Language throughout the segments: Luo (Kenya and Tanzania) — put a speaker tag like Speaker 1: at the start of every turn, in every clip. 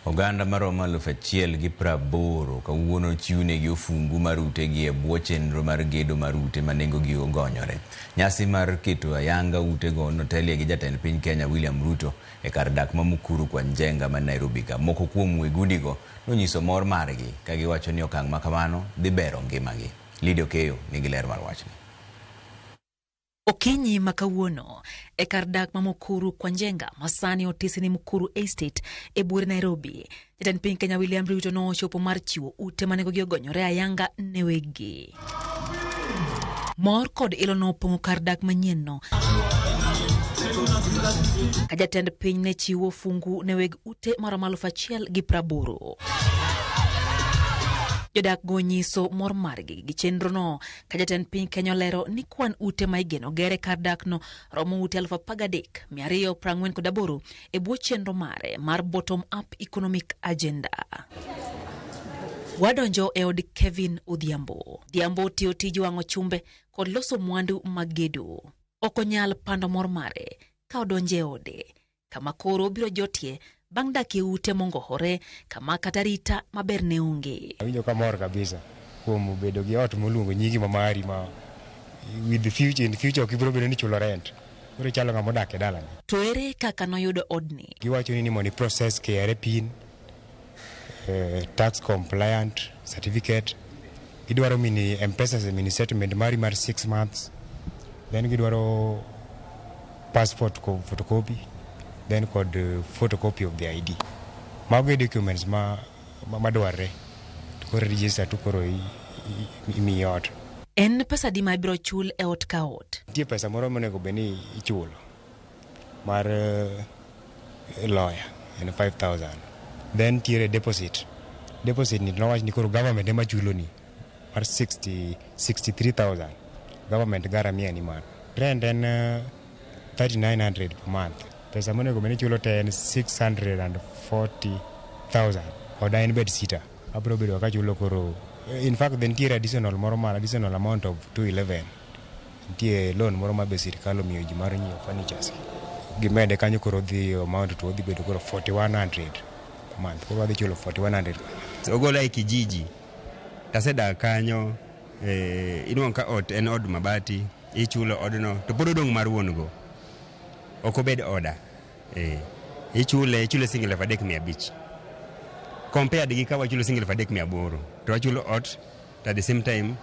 Speaker 1: Oganda maromo 1,080 kawuono ochiwnegi ofungu mar utegi e bwo chenro mar gedo mar ute ma nengogi ogonyore. Nyasi mar keto ayanga utego notelie gi jatend piny Kenya William Ruto e kar dak ma Mukuru kwa Njenga man Nairobi ka. Moko kuom weg udigo nonyiso mor margi ka giwacho ni okang' ma kamano dhi bero ngimagi. Lydia Okeyo nigi ler mar wachni.
Speaker 2: Okinyi ma kawuono e kar dak ma Mukuru kwa Njenga ma sani otisi ni Mukuru Estate e buore Nairobi, jatend piny Kenya William Ruto nochopo mar chiwo ute ma nengogi ogonyore ayanga ne weggi. Mor kod ilo nopong'o kar dak manyienno ka jatend piny ne chiwo fungu ne weg ute maromo 1,080. Jodak go nyiso mor margi gi chenrono ka jatend piny Kenya olero ni kwan ute ma igeno ger e kar dakno romo ute 13,248 e bwo chenro mare mar Bottom Up Economic Agenda. Wadonjo e od Kevin Odhiambo. Odhiambo tiyo tij wang'o chumbe kod loso mwandu mag gedo. Ok onyal pando mor mare ka odonjo e ode kama koro obiro jotie bang' dak e ute mongohore kama kata rita maber ne onge.
Speaker 3: Awinjo kamor kabisa kuom bedo gi ot moluongo nyingi ma mari ma with the future in future ok ibiro bedo ni ichulo rent. Koro ichalo ng'ama odak e dalani.
Speaker 2: To ere kaka noyudo odni?
Speaker 3: Giwacho ni mondo i process KRA pin, tax compliant certificate, gidwaro mini M-Pesa mini statement mari mar 6 months, then gidwaro passport photocopy, then kod photocopy of the ID. Mago e documents ma madwarre. To koro register to koro imiyi ot.
Speaker 2: En pesa adi ma ibiro chul e ot ka ot?
Speaker 3: Nitie pesa moro monego bed ni ichulo mar lawyer en 5000. Then nitiere deposit. Deposit ni nowach ni koro government ema chuloni mar 60 63,000. Government garamia ni mano. Rent en 3900 per month. Pesa monego bed ni ichulo te en 640,000. Oda en bed sitter. Abiro bedo kachulo koro in fact then nitiere additional moro mar additional amount of 211. Nitie loan moro ma be sirikal omiyo ji mar nyiewo furnitures. Gimede kanyo koro dhi amount to odhi bedo koro 4100 per month. Koro wadhi chulo 4100.
Speaker 4: Ogola e kijiji tasedak kanyo inuang'o ka ot en od mabati ichulo odno to pod odong' mar wuon go ok obed oda ichule ichule siling 3,500 compared gi ka wachulo siling 3,800 to wachulo ot to at the same time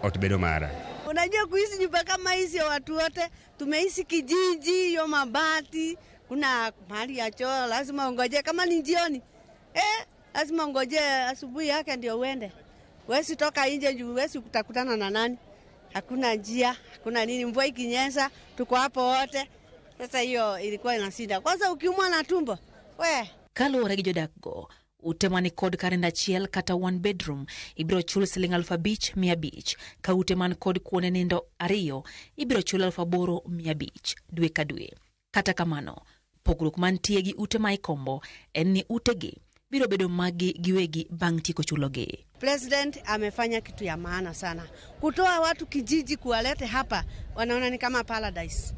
Speaker 4: ot bedo mara.
Speaker 5: Unajua kuishi nyumba kama hizi watu wote tumeishi kijiji, hiyo mabati, kuna mahali ya choo lazima ungoje kama ni jioni lazima ungoje asubuhi yake ndio uende. Huwezi toka nje juu huwezi kutakutana na nani. Hakuna njia, hakuna nini, mvua ikinyesha tuko hapo wote. Sasa hiyo ilikuwa inashinda. Kwanza ukiumwa na tumbo, we.
Speaker 2: Kaluwore gi jodak go, ute mani kod kar nindo achiel kata one bedroom ibiro chul siling 5,500, ka ute man kod kuonde nindo ariyo ibiro chul 8,500 dwe ka dwe. Kata kamano, pogruok mantie gi ute ma ikombo en ni utegi biro bedo maggi giwegi bang' tieko chulogi.
Speaker 5: President amefanya kitu ya maana sana. Kutoa watu kijiji kuwalete hapa, wanaona ni kama paradise.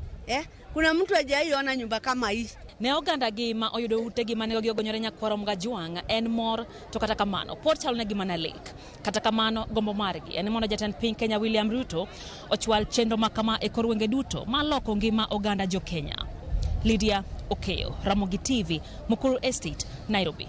Speaker 5: Kuna mtu hajaiona nyumba kama hii.
Speaker 2: Ne oganda gi ma oyudo utegi ma nengogi ogonyore nyakwaro Mgajwang' en mor, to kata kamano pod chalonegi mana lek. Kata kamano gombo margi en mondo jatend piny Kenya William Ruto ochwal chenro ma kama e kor gwenge duto ma loko ngima oganda jo Kenya. Lydia Okeyo, Ramogi TV, Mukuru Estate, Nairobi.